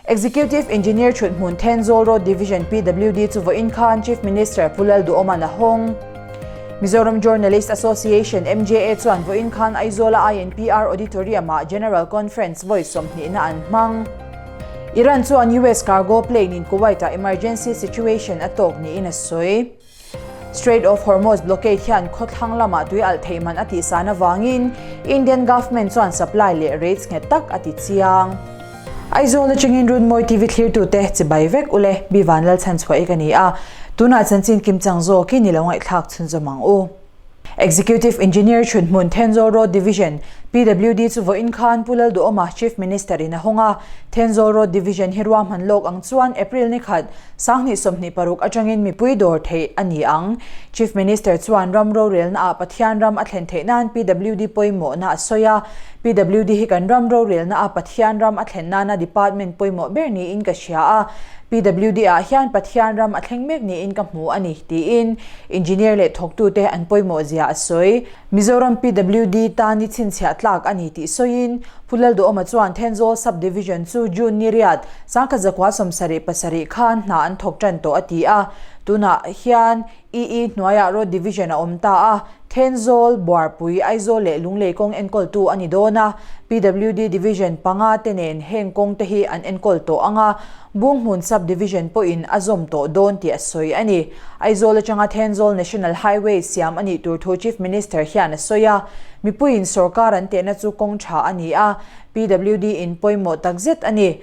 Executive Engineer Thuthmun Thenzawl Road Division PWD chu vawiin khan Chief Minister Pu Lalduhawma'n a hawng. Mizoram Journalist Association, MJA, chuan vawiin khan Aizawla INPR Auditorium-ah General Conference vawi sawmhnihna an hmang. Iran chuan US cargo plane in Kuwait-ah emergency situation a tawk niin a sawi. Strait of Hormuz blockade hian khawthlang lamah tui alh theih man a tihsan avangin Indian government chuan supply leh rates nghet tak a ti chiang. Aizawl atangin Runmawi TV thlirtute chibai vek ule, Bivan Lalchhanchhuah i ka ni a, tunah chanchin kimchang zawkin i lo ngaihthlak chhunzawm ang u. Executive Engineer Chhunhmun Thenzawl Road Division, PWD, chu vawiin khan Pu Lalduhawma Chief Minister in a hawng a. Thenzawl Road Division hi ruahman lawk ang chuan April ni khat, 2026 atangin mipui dawr theih a ni ang. Chief Minister chuan ram rorelna ah Pathian ram a thlen theih nan PWD pawimawhna a sawi a. PWD hi kan ram rorelna a Pathian ram a thlen nana department pawimawh ber niin ka hria a. PWD ah hian Pathian ram a thleng mek niin ka hmu a ni, tiin Engineer leh thawktute an pawimawh zia a sawi. Mizoram PWD tan i chhinchhiah tlak a ni tih sawiin Pu Lalduhawma chuan Thenzawl Sub Division chu June ni riat, 1977 khan hna an thawk tan tawh a ti a. Tunah hian EE hnuaiah Road Division a awm ta a, Thenzawl, Buarpui, Aizawl leh Lunglei kawng enkawltu a ni dawn a. PWD Division panga te nen heng kawng te hi an enkawl tawh ang a. Bunghmun Sub Division pawhin a zawm tawh dawn tih a sawi a ni. Aizawl atanga Thenzawl National Highway siam a nih tur thu Chief Minister hian a sawi a. Mipuiin sorkar an tehna chu kawng tha a ni a, PWD in pawimawh takzet a ni.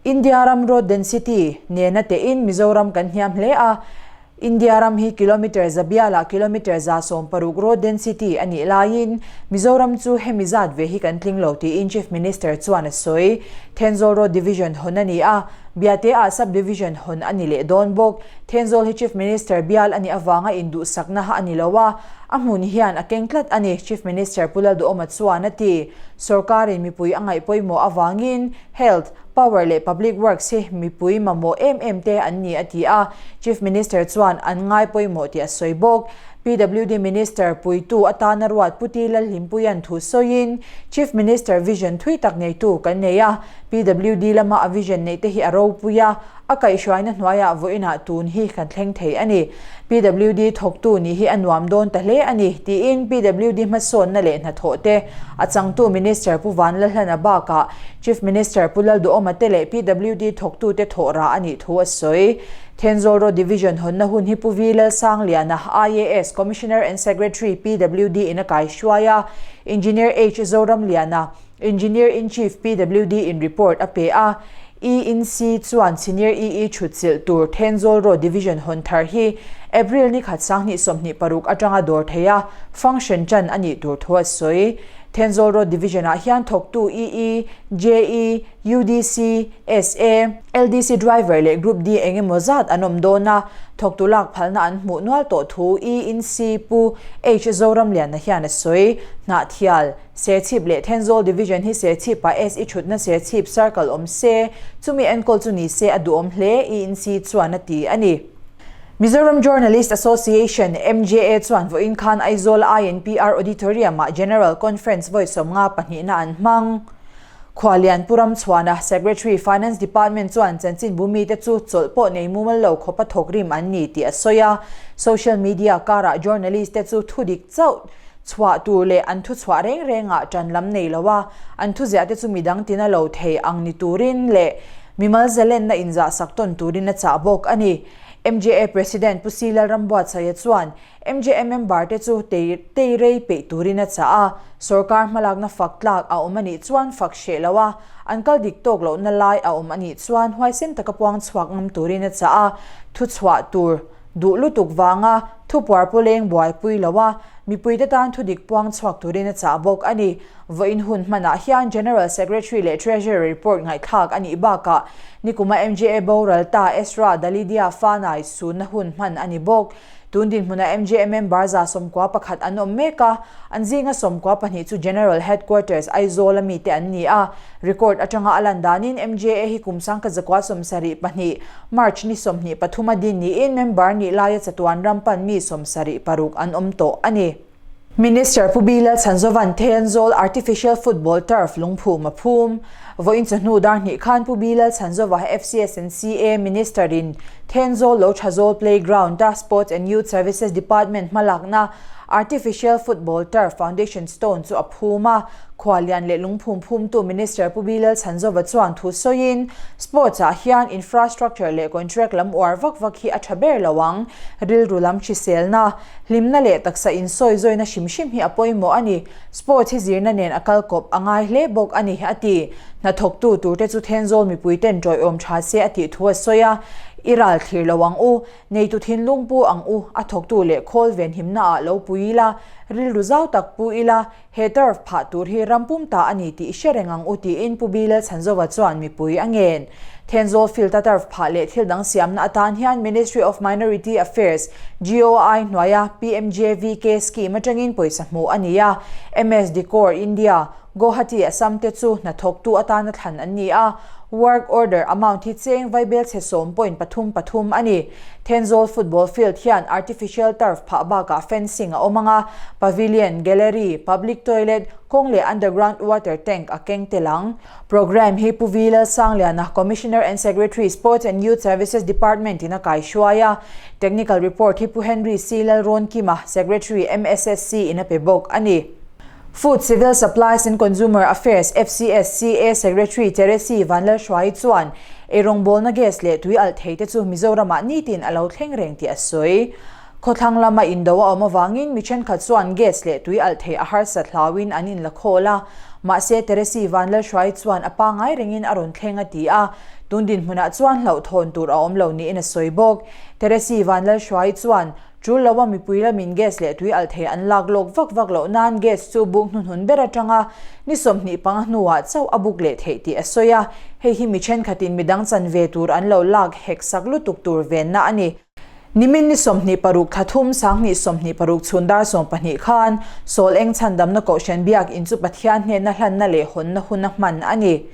India ram road density nena tehin Mizoram kan hniam hle a. India ram hi kilometre zabialah kilometre 160 road density a nih laiin Mizoram chu hemi zat ve hi kan tling lo tiin Chief Minister chuan a sawi. Thenzawl Road Division hawn a ni a, Biate-ah Sub Division hawn a ni leh dawn bawk. Thenzawl hi Chief Minister bial a nih avanga induhsakna a ni lo a, a hmun hian a keng tlat a ni, Chief Minister Pu Lalduhawma chuan a ti. Sorkarin mipui a ngaih pawimawh avangin Health, Power leh Public Works hi mipui mamawh em em te an ni a ti a, Chief Minister chuan an ngai pawimawh tih a sawi bawk. PWD Minister puitu atana ruat Pu Ti Lalhlimpuia'n thu sawiin, Chief Minister vision thui tak neitu kan nei a, PWD lama a vision neih te hi a ropui a, a kaihhruaina hnuaiah vawiinah tun hi kan thleng thei a ni. PWD thawktu nih hi a nuam dawn ta hle a ni, tiin PWD hmasawnna leh hnathawh te a changtu Minister Pu Vanlalhlana bakah Chief Minister Pu Lalduhawma te leh PWD thawktute thawh rah a nih thu a sawi. Thenzawl Road Division hawnna hun hi Pu V Lalsangliana, IAS, Commissioner and Secretary, PWD in a kaihruai a, Engineer H Zoramliana, Engineer in Chief PWD in report a pe a, ENC chuan Senior EE thutchilh tur Thenzawl Road Division hawn thar hi April ni khat 2026 atanga dawr thei a, function tan a nih tur thu a sawi. Thenzawl Road Division ah hian thawktu EE, JE, UDC, SA, LDC driver leh Group D eng emaw zat an awm dawn a, thawktu lak phalna an hmuh nual tawh thu ENC Pu H Zoramliana hian a sawi. Hnahthial. Serchhip leh Thenzawl Division hi Serchhip-ah SE thutna Serchhip Circle awm se, chumi enkawl chu ni se a duhawm hle, ENC chuan a ti a ni. Mizoram Journalist Association, MJA, chuan vawiin khan Aizawl INPR Auditorium-ah General Conference vawi 52 na an hmang. Khualian Pu Ramchhuana, Secretary, Finance Department chuan chanchinbu mite chu chawlh pawh nei mumal lo khawpa thawkrim an ni tih a sawi a. Social media karah journalist te chu thudik chauh Chhuah tur leh an thu chhuah reng rengah ṭan lam nei lo a, an thuziah te chu midang tina lo thei ang ni turin leh mimal zalenna inzahsak tawn turin a chah bawk a ni. MJA President Pu Si Lalrambuatsaia chuan MJA member te chu tei tei rei peih turin a chah a, sorkar hmalakna fak tlak a awm a nih chuan fak hreh lo a, an kal dik tawk lohna lai a awm a nih chuan huaisen taka puang chhuak ngam turin a chah a, thu chhuah tur Duh lutuk vanga thupuar pawleng buaipui lo a, mipuite tan thudik puang chhuak turin a chah bawk a ni. Vawiin hun hmanah hian General Secretary leh Treasurer report ngaihthlak a nih bakah nikuma MJA boral ta Ezra Dalidia Fanai sunna hun hman a ni bawk. Tun dinhmunah MJA member 91 an awm mek a, an zinga 12 chu General Headquarters Aizawl a mite an ni a. Record atanga a lan danin MJA hi kum 1972 March ni 23 a din niin member nih laia chatuan ram pan mi 76 an awm tawh a ni. Minister Pu Bilal Chhanzovan Thenzawl Artificial Football Turf lungphum a phum. Vawiin chawhnu dar hnih khan Pu B Lalchhanzova FCS and CA Minister in Thenzawl Lo Thazawl Playground a Sports and Youth Services Department hmalakna Artificial Football Turf Foundation Stone chu a phum a. Khuallian leh lungphum phumtu Minister Pu B Lalchhanzova chuan thu sawiin, Sports ah hian infrastructure leh contract lam uar vak vak hi a tha ber lo ang. Rilru lam hriselna, hlimna leh taksa insawi zawina hrim hrim hi a pawimawh a ni. Sports hi zirna nen a kal kawp a ngai hle bawk a ni, a ti. Hnathawktu turte chu Thenzawl mipuiten tawiawm tha se a tih thu a sawi a, I ral thlir lo ang u, neitu thinlung pu ang u, a thawktu leh khawl venhimna ah lo pui ila, rilru zau tak pu ila, he turf phah tur hi ram pum ta a ni tih hre reng ang u tiin Pu Bilal Chhanzova chuan mipui a ngen. Thenzawl field-a turf phah leh thil dang siamna atan hian Ministry of Minority Affairs, GOI, hnuaia PMJVK scheme atangin pawisa hmuh a ni a, MS Decor India, Guwahati, Assam te chu hnathawktu atana thlan an ni a, work order amount hi cheng vaibelchhe 7.33 a ni. Thenzawl football field hian artificial turf phah bakah fencing a awm ang a, pavilion, gallery, public toilet, kawng leh underground water tank a keng tel ang. Programme hi Pu V Lalsangliana, Commissioner and Secretary, Sports and Youth Services Department in a kaihruai a. Technical report hi Pu Henry C Lalrawnkima, Secretary, MSSC in a pe bawk a ni. Food, Civil Supplies and Consumer Affairs, FCSCA, Secretary Teresi Vanlalhruaii chuan eirawngbawlna gas leh tui alh thei te chu Mizoramah nitin a lo thleng reng tih a sawi. Khawthlang lama indo a awm avangin mi thenkhat chuan gas leh tui alh theih a harsat hlauin an inla khawl a, mahse Teresi Vanlalhruaii chuan a pangai rengin a rawn thleng a ti a, tun dinhmunah chuan hlauhthawn tur a awm lo niin a sawi bawk. Teresi Vanlalhruaii chuan tul loa mipui lamin gas leh tui alh theih an lak lawk vak vak loh nan gas chu buk hnuhnun ber atanga ni 25 hnuah chauh a buk leh theih tih a sawi a, hei hi mi thenkhatin midang chanve tur an lo lak hek sak lutuk tur venna a ni. Nimin ni 26 thla thum 2026 chhun dar 12 khan Sawl Eng Chhandamna Kohhran Biak In chu Pathian hnena hlanna leh hawnna huna hman a ni.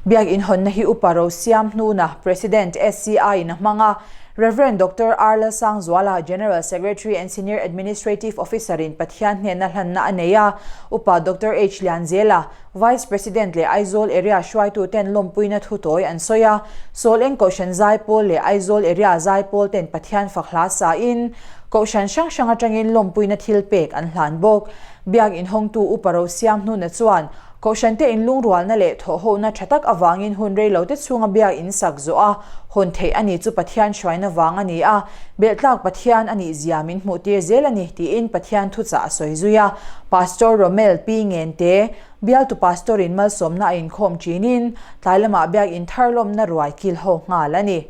Biak In hawnna hi Upa Rosiam Hnuna, President, SCI in a hmang a, Rev. Doctor R. Lalsangzuala, General Secretary and Senior Administrative Officer in Pathian hnena hlanna a nei a, Upa Doctor H. Lianzela, Vice President leh Aizawl Area hruaituten lawmpuina thu tawi an sawi a, Sawl Eng Kohhran Zaipawl leh Aizawl Area Zaipawl ten Pathian fak hla sain Kohhran hrang hrang atangin lawmpuina thil pek an hlan bawk. Biak inhawngtu Upa Rosiam Hnuna chuan Kohhrante inlungrualna leh thawhhona tha tak avangin hun reilote chhunga biak in sak zawh a hawn theih a ni chu Pathian hruaina vang a ni a, belhtlak Pathian a nih zia min hmuhtir zel a ni tiin Pathian thuchah a sawi zui a. Pastor Romel Pi Ngente, bialtu Pastor in malsawmna a inkhawm ṭinin tlai lamah biak in thar lawmna ruai kil ho nghal a ni.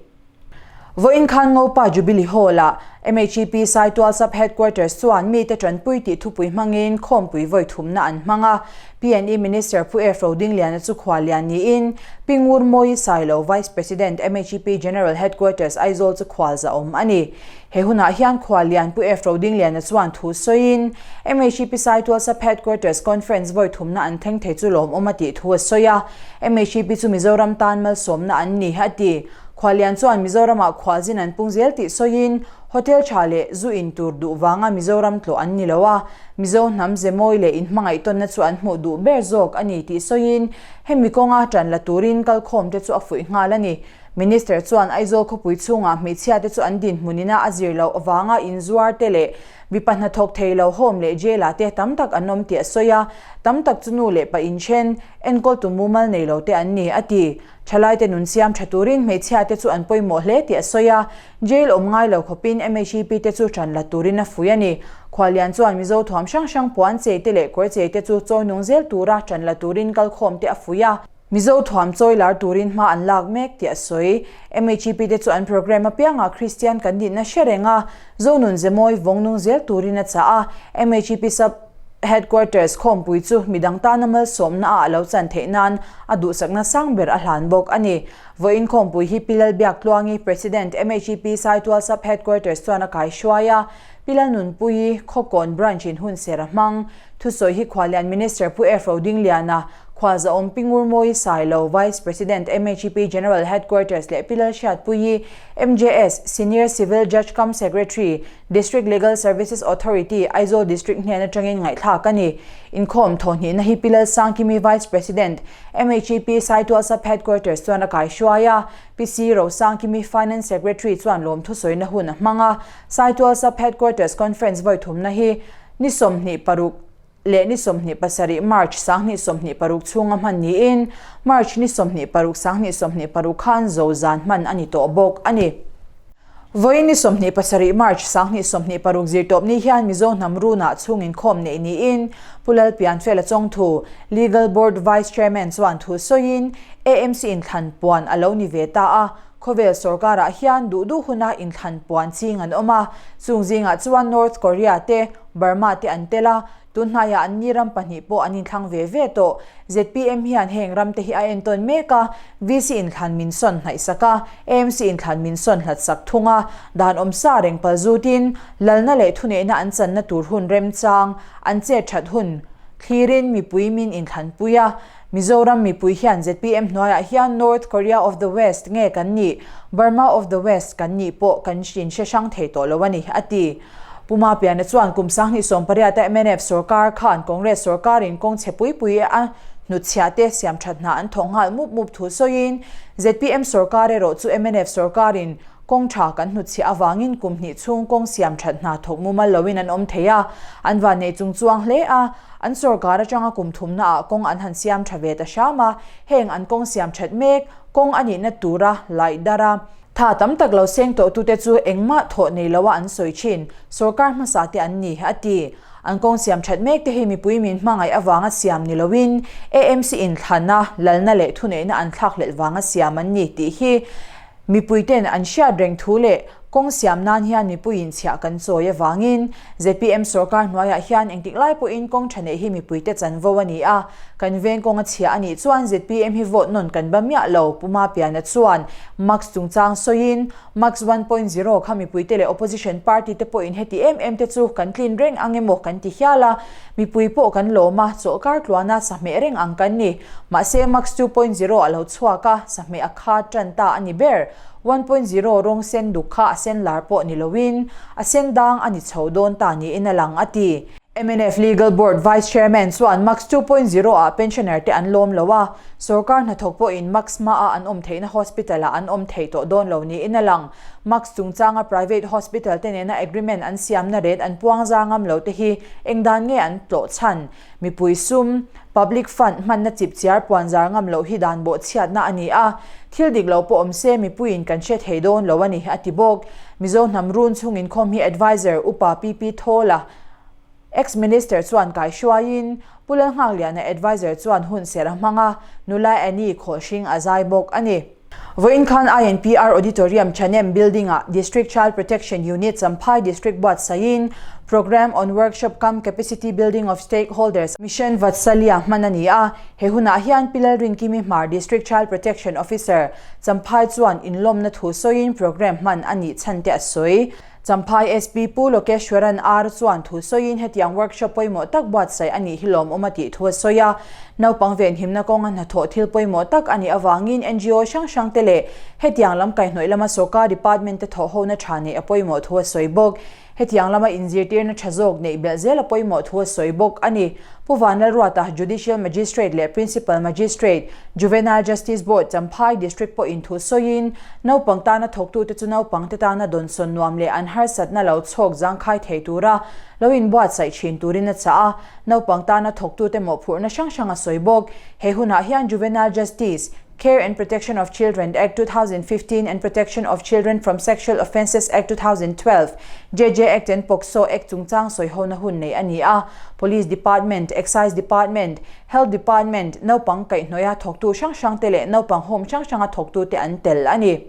Vawiin khan Ngopa Jubilee Hall-ah MHEP Saitual Sub Headquarters chuan mite ṭanpui tih thupui hmangin khawmpui vawi thumna an hmang a. PNE Minister Pu F Rodingliana chu khuallian niin Pi Ngurmawi Sailo, Vice President, MHEP General Headquarters, Aizawl chu khualza awm a ni. He hunah hian khuallian Pu F Rodingliana chuan thu sawiin MHEP Saitual Sub Headquarters Conference vawi thumna an thleng thei chu lawmawm a tih thu a sawi a. MHEP chu Mizoram tan malsawmna an ni, a ti. Khuallian chuan Mizoramah khualzin an pung zel tih sawiin, hotel tha leh zu in tur duh vanga Mizoram tlawh an ni lo a, Mizo hnam ze mawi leh inhmangaihtawnna chu an hmuh duh ber zawk a ni tih sawiin, hemi kawnga tan la turin kalkhawmte chu a fuih nghal a ni. Minister chuan Aizawl khawpui chhungah hmeichhiate chu an dinhmun ina a zir loh avanga inzuar te leh mipa hnathawk thei lo home leh jail ah te tam tak an awm tih a sawi a, tam tak chu nu leh pa inthen, enkawltu mumal nei lo te an ni, a ti. Thalaite nun siam tha turin hmeichhiate chu an pawimawh hle tih a sawi a, jail awm ngai lo khawpin MHEP te chu tan la turin a fuih a ni. Khuallian chuan Mizo thuam hrang hrang puan chei te leh kawr chei te chu chawi nung zel tura tan la turin kalkhawm te a fuih a, Mizo thuam chawi lar turin hma an lak mek tih a sawi. MHEP te chu an programme apiangah Kristian kan nihna hre reng a, Zonun Zemawi vawng nung zel turin a chah a, MHEP sub. Headquarters khawmpui chu midang tana malsawmna ah a lo chan theih nan a duhsakna sang ber a hlan bawk a ni. Vawiin khawmpui hi Pi Lalbiaktluangi, President, MHEP Saitual Sub Headquarters chuan a kaihruai a, Pi Lalnunpuii, Khawkawn Branch in hunser a hmang. Thusawi hi Khuallian Minister Pu F Rodingliana, Khualzahawm Pi Ngurmawi Sailo, Vice President, MHEP General Headquarters leh Pi Lalhriatpuii, MJS, Senior Civil Judge cum Secretary, District Legal Services Authority, Aizawl District hnen atangin ngaihthlak a ni. Inkhawm thawhhnihna hi Pi Lalsangkimi, Vice President, MHEP Saitual Sub Headquarters chuan a kaihruai a, Pi C Rosangkimi, Finance Secretary chuan lawmthu sawina hun a hmang a, Saitual Sub Headquarters Conference vawi thumna hi ni 26 leh ni 27 March 2026 chhunga hman niin March ni 26 2026 khan zo zan hman a ni tawh bawk a ni. Vawiin ni 27 March 2026 zirtawp ni hian Mizo hnam runah chhung inkhawm neih niin Pu Lalpianfela Chawngthu, Legal Board Vice Chairman chuan thu sawiin AMC inthlan puan a lo ni ve ta a, Khawvel sorkarah hian duh duh huna inthlan puan ching an awm a, chung zingah chuan North Korea te, Burma te an tel a, tun hnaiah anni ram pahnih pawh an inthlang ve ve tawh. Zpm hian heng ram te hi a entawn mek a, VC inthlan min sawn hnaih sak a, AMC inthlan min sawn hlat sak thung a, dan awm sa reng pal zutin lalna leh thuneihna an channa tur hun remchang an chet that hun thlirin mipui min inthlanpui a, Mizoram mipui hian zpm hnuaiah hian North Korea of the West nge kan nih, Burma of the West kan nih pawh kan inhre hrang thei tawh lo a ni, a ti. Pu Mapiana chuan kum 2018 a mnf sorkar khan Congress sorkarin kawng chhe pui pui a hnutchhiah te siamthat hna an thawk nghal mup mup thu sawiin zpm sorkar erawh chu mnf sorkarin kawng tha kan hnutchhiah avangin kum hnih chhung kawng siamthat hna thawk mumal loin an awm thei a, an vannei chung chuang hle a. An sorkar atanga kum thumna ah kawng an han siam tha ve ta hram a, heng an kawng siam that mek, kawng a nihna tura laih dar a, tha tam tak lo seng tawh tute chu engmah thawh nei lo a an sawi thin, sorkar hmasa te an ni, a ti. An kawng siam that mek te hi mipui min hmangaih avanga siam ni loin AMC inthlanna, lalna leh thuneihna an thlakhlelh vanga siam an ni tih hi Mipuiten an hriat reng thu leh kawng siam nan hian mipui inchhiah kan chawi avangin zpm sorkar hnuaiah hian engtik lai pawhin kawng tha neih hi mipuite chanvo a ni a, kan veng kawng a chhia a nih chuan zpm hi vote nawn kan ba miah lo, Pu Mapiana chuan Max chungchang sawiin Max 1.0 kha mipuite leh opposition party te pawhin heti em em te chu kan tlin reng ang emaw kan ti hial a, mipui pawh kan lawm a, chawlhkar tluana sahmeh reng ang kan ni. Mahse Max 2.0 a lo chhuak a, sahmeh a kha tan ta a ni ber. 1.0 rawng sen duk kha a sen lar pawh ni loin a sen dang a ni chho dawn ta niin a lang a ti. Mnf Legal Board Vice Chairman chuan Max 2.0 ah pensioner te an lawm lo a, sorkar hnathawk pawhin Max hmaah an awm theihna hospital ah an awm thei tawh dawn lo niin a lang. Max chungchanga private hospital te nena agreement an siamna ret an puang zar ngam lo te hi eng dan nge an tlawh chhan? Mipui sum, public fund, hmanna chip chiar puan zar ngam loh hi dan bawhchhiatna a ni a, thil dik lo pawh awm se mipuiin kan hre thei dawn lo a ni, a ti bawk. Mizo hnam run chhung inkhawm hi Adviser Upa PP Thawla, Ex-Minister chuan kaihruaiin, Pu Lalnghakliana Adviser chuan hun serh a hmang a, nula Annie Khawlhring a zai bawk a ni. Vawiin khan INPR Auditorium Thahnem Building-ah District Child Protection Unit Champhai District buatsaihin Programme on Workshop cum Capacity Building of Stakeholders Mission Vatsalya hman a ni a. He hunah hian Pi Lalrinkimi Hmar District Child Protection Officer Champhai chuan inlawmna thu sawiin programme hman a nih chhan te a sawi. Champhai SP Pu Lokeshwaran R chuan thu sawiin hetiang workshop pawimawh tak buatsaih a nih hi lawmawm a tih thu a sawi a. Naupang venhimna kawnga hnathawh thil pawimawh tak a nih avangin NGO hrang hrang te leh hetiang lam kaihhnawih lama sawrkar department te thawhhona tha neih a pawimawh thu a sawi bawk. Hetiang lama inzirtirna tha zawk neih belh zel a pawimawh thu a sawi bawk a ni. Pu Vanlalruata, Judicial Magistrate leh Principal Magistrate, Juvenile Justice Board, Champhai District pawhin thu sawiin, naupang tana thawktute chu naupangte tana dawnsawn nuam leh an harsatna lo chhawk zangkhai thei tura lo inbuatsaih thin turin a chah a, naupang tana thawktute mawhphurhna hrang hrang a sawi bawk. He hunah hian Juvenile Justice, Care and Protection of Children Act 2015 and Protection of Children from Sexual Offences Act 2012, JJ Act and POCSO Act chungchang sawihona hun nei a ni a. Police Department, Excise Department, Health Department, naupang kaihhnawia thawktu hrang hrangte leh naupang home hrang hranga thawktute an tel a ni.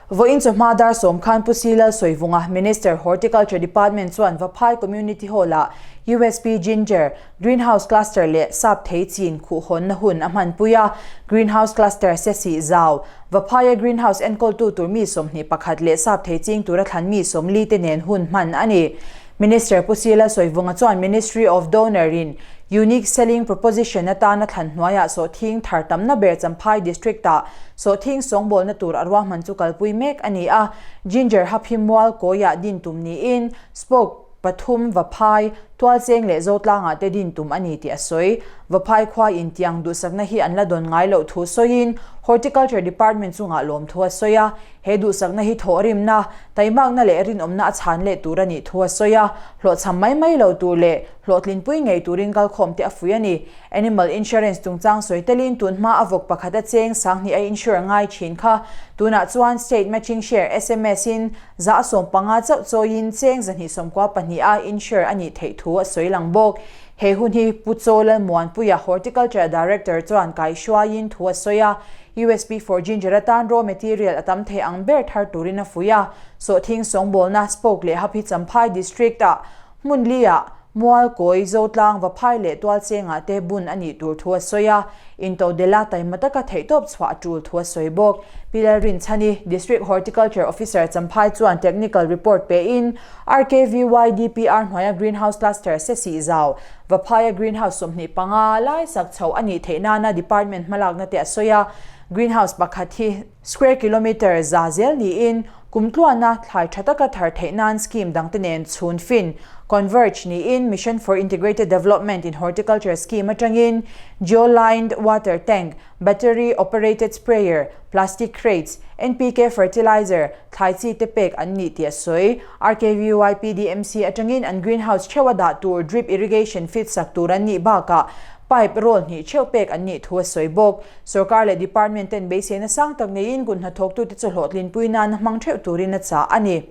Vawiin chawhma dar sawm khan Pu Si Lalsawivunga, Minister, Horticulture Department chuan Vaphai Community Hall-ah USP Ginger, Greenhouse Cluster leh sap thei chin khuhhawnna hun a hmanpui a. Greenhouse Cluster Sesih Zau, Vaphaia Greenhouse enkawltu tur mi 21 leh sap thei ching tura thlan mi 40 te nen hun hman a ni. Minister Pu Sila Sawivunga chuan Ministry of Donor in Unique Selling Proposition atana thlan hnuaiah sawhthing thar tamna ber Champhai District-ah sawhthing sawngbawlna tur a ruahman chu kalpui mek a ni a, Ginger Hub hi mual kawiah din tum niin spoke pathum Vaphai, Tualcheng leh Zotlangah te din tum a ni tih a sawi. Vaphai khua in tiang duhsakna hi an la dawn ngai loh thu sawiin Horticulture Department chungah lawmthu a sawi a, He duhsakna hi thawhrimna, taimakna leh rinawmna a chhan leh tur a nih thu a sawi a, hlawhchham mai mai lo tur leh hlawhtlinpui ngei turin kalkhawmte a fuih a ni. Animal Insurance chungchang sawi telin tunhma a vawk pakhat a cheng sanghnih a insure ngai thin kha tunah chuan State Matching Share, sms, in 150 chauh chawiin cheng 292 a insure a nih theih thu a sawi lang bawk. He hun hi Pu Chaw Lalmuanpuia Horticulture Director chuan kaihruaiin thu a sawi a, USP for Ginger atan raw material a tam thei ang ber thar turin a fuih a, sawhthing sawngbawlna spoke leh hub hi Champhai District-ah hmun li-ah Mualkawi, Zotlang, Vaphai leh Tualchengah te bun a nih tur thu a sawi a, Intodela taima taka theihtawp chhuah a tul thu a sawi bawk. Pi Lalrinchhani, District Horticulture Officer Champhai chuan technical report pein, RKVY DPR hnuaia Greenhouse Cluster Sesih Zau, Vaphaia Greenhouse 25 lai sak chho a nih theih nana Department hmalakna te a sawi a, Greenhouse pakhat hi square kilometre za zel niin kum tluana thlai tha taka thar theih nan scheme dangte nen chhun fin, converge, niin Mission for Integrated Development in Horticulture scheme atangin Geo-lined water tank, battery operated sprayer, plastic crates, NPK fertilizer, Thlai chi te pek an nih tih a sawi. RKVY PDMC atangin an greenhouse theuh a dah tur drip irrigation fit sak tur an nih bakah pipe roll hnih theuh pek an nih thu a sawi bawk. Sorkar leh department ten beiseina sang tak neiin kut hnathawktute chu hlawhtlinpui nana hmang theuh turin a chah a ni.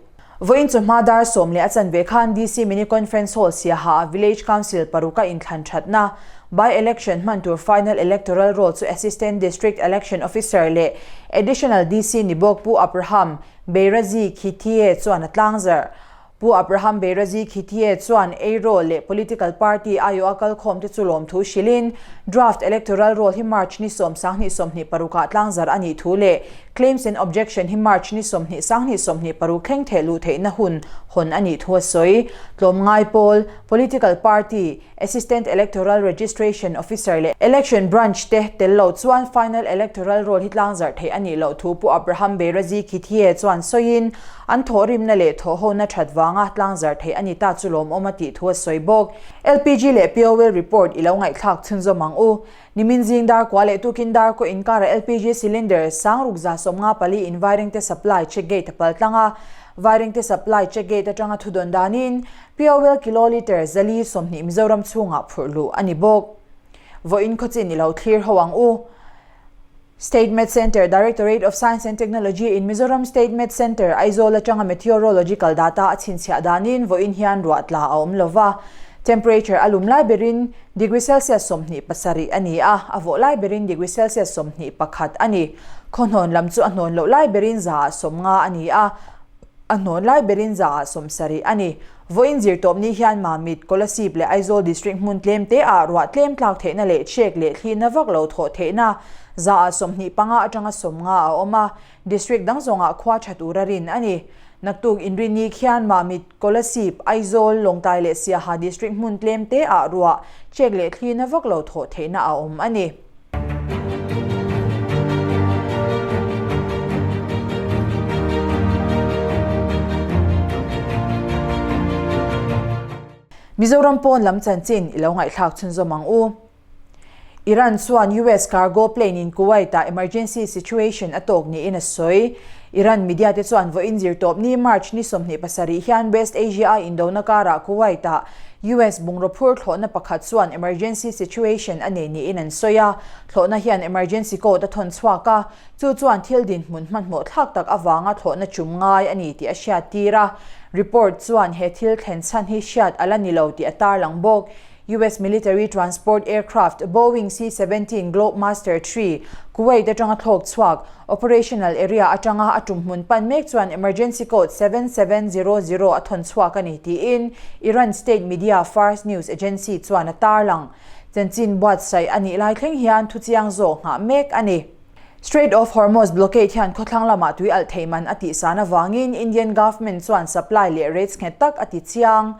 Vawiin chawhma dar sawm leh a chanve khan DC Mini Conference Hall Siaha ah Village Council paruk a inthlan thatna By-election hman tur Final Electoral Roll chu Assistant District Election Officer leh Additional DC ni bawk Pu Abraham Beirazi Khithie chuan a tlangzarh. Pu Abraham Beirazi Khithie chuan ei roll leh political party aiawh a kalkhawmte chu lawmthu hrilhin Draft Electoral Roll hi March ni 10 26 ah tlangzarh a nih thu leh Claims and Objection hi March ni 20 26 thleng theh luh theihna hun hawn a nih thu a sawi. Tlawmngai pawl, Political party, Assistant Electoral Registration Officer leh Election Branch te tel lo chuan Final Electoral Roll hi tlangzarh theih a nih loh thu Pu Abraham Beirazi Khithie chuan sawiin, an thawhrimna leh thawhhona that vanga tlangzarh theih a ni ta chu lawmawm a tih thu a sawi bawk. LPG leh POL report i lo ngaihthlak chhunzawm ang u. Nimin zing dar kua leh tukin dar kaw inkara LPG cylinder sang ruk 54 in Vairengte supply check gate a pal tlang a, Vairengte supply check gate atanga thudawn danin POL kilolitre 420 Mizoram chhungah phurh luh a ni bawk. Vawiin khawchin i lo thlir ho ang u. State Met Centre, Directorate of Science and Technology in Mizoram State Met Centre, Aizawl atanga meteorological data a chhinchhiah danin vawiin hian ruah tla a awm lova. Temperature a lum lai berin degree Celsius 27 a ni a, a vawh lai berin degree Celsius 21 a ni. Khawhnawn lam chu a hnawn loh lai berin 150 a ni a, A hnawn lai berin 170 a ni. Vawiin zirtawp ni hian Mamit, Kolasib leh Aizawl District hmun tlem te ah ruah tlem tlak theihna leh chek leh thlihna vak lo thawh theihna 25 atanga 50 a awm a, District dang zawngah khua tha tura rin a ni. Naktuk Inrinni khian Mamit, Kolasib, Aizawl, Lawngtlai leh Siaha District hmun tlem te ah ruah, chek leh thlihna vak lo thawh theihna a awm a ni. Mizoram pawn lam chanchin i lo ngaihthlak chhunzawm ang u. Iran chuan US cargo plane in Kuwait-ah emergency situation a tawk niin a sawi. Iran media te chuan vawiin zirtawp ni March ni 27 hian West Asia-a indona karah Kuwait-ah US bungraw phur thlawhna pakhat chuan emergency situation a nei niin an sawi a, thlawhna hian emergency code a thawn chhuak a, chu chuan thil dinhmun hmanhmawh thlak tak avanga thlawhna chum ngai a ni tih a hriattir a. Report chuan he thil thlen chhan hi hriat a la ni lo tih a tarlang bawk. US military transport aircraft Boeing C-17 Globemaster ii Kuwait atanga thlawk chhuak Operational area atanga a tum hmun pan mek chuan emergency code 7700 a thawn chhuak a ni tiin Iran state media Fars news agency chuan a tarlang. Chanchin buatsaih a nih lai thleng hian thuchiang zawk nghah mek a ni. Strait of Hormuz blockade hian khawthlang lamah tui alh thei man a tihsan avangin Indian government chuan supply leh rates nghet tak a ti chiang.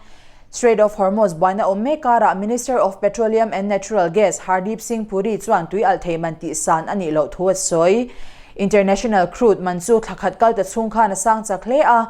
Strait of Hormuz buaina awm mek karah Minister of Petroleum and Natural Gas Hardeep Singh Puri chuan tui alh thei man tihsan a nih loh thu a sawi. International crude man chu thla khat kal ta chhung khan a sang chak hle a,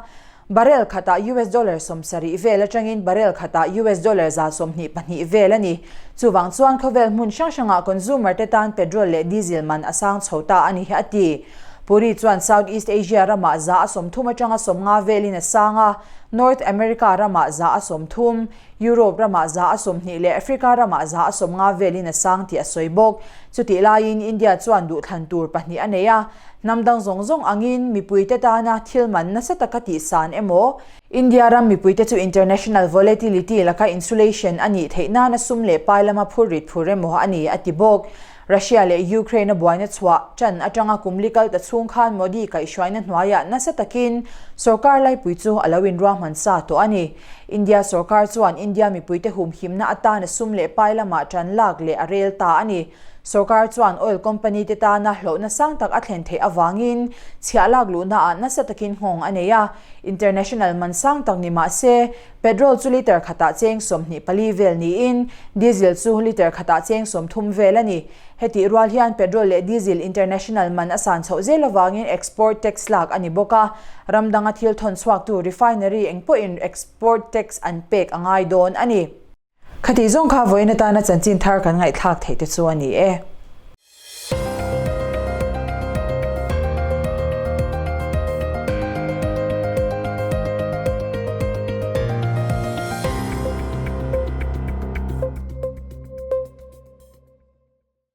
Barrel khatah US dollar 70 vel atangin barrel khatah US dollar 122 vel a ni. Chuvang chuan khawvel hmun hrang hrangah consumer te tan petrol leh diesel man a sang chho ta a ni a ti. Puri chuan South East Asia ramah 30% atanga 50 velin a sang a, North America ramah 30%, Europe ramah 20% leh Africa ramah 50% velin a sang tih a sawi bawk. Chutih laiin India chuan duhthlan tur pahnih a nei a, Hnam dang zawng zawng angin mipuite tana thil man nasa taka tihsan emaw, India ram mipuite chu international volatility laka insulation a nih theih nana sum leh pai lama phur rit phur emaw a ni, a ti bawk. Russia leh Ukraine a buaina chhuah tan atanga kum li kal ta chhung khan Modi kaihhruaina hnuaiah nasa takin sorkar laipui chu a lo inruahman sa tawh a ni. India sorkar chuan India mipuite humhimna atana sum leh pai lamah tan lak leh a rel ta a ni. Sorkar chuan oil company te tana hlauhna sang tak a thlen theih avangin chhiah lak luhnaah nasa takin nghawng a nei a, international man sang tak ni mah se, petrol chu litre khatah cheng 24 vel niin diesel chu litre khatah cheng 30 vel a ni. Hetih rual hian petrol leh diesel international man a san chhoh zel avangin export tax lak a ni bawk a, ram danga thil thawn chhuaktu refinery eng pawhin export tax an pek a ngai dawn a ni. Khatih zawng kha vawiin atana chanchin thar kan ngaihthlak theih te chu a ni e.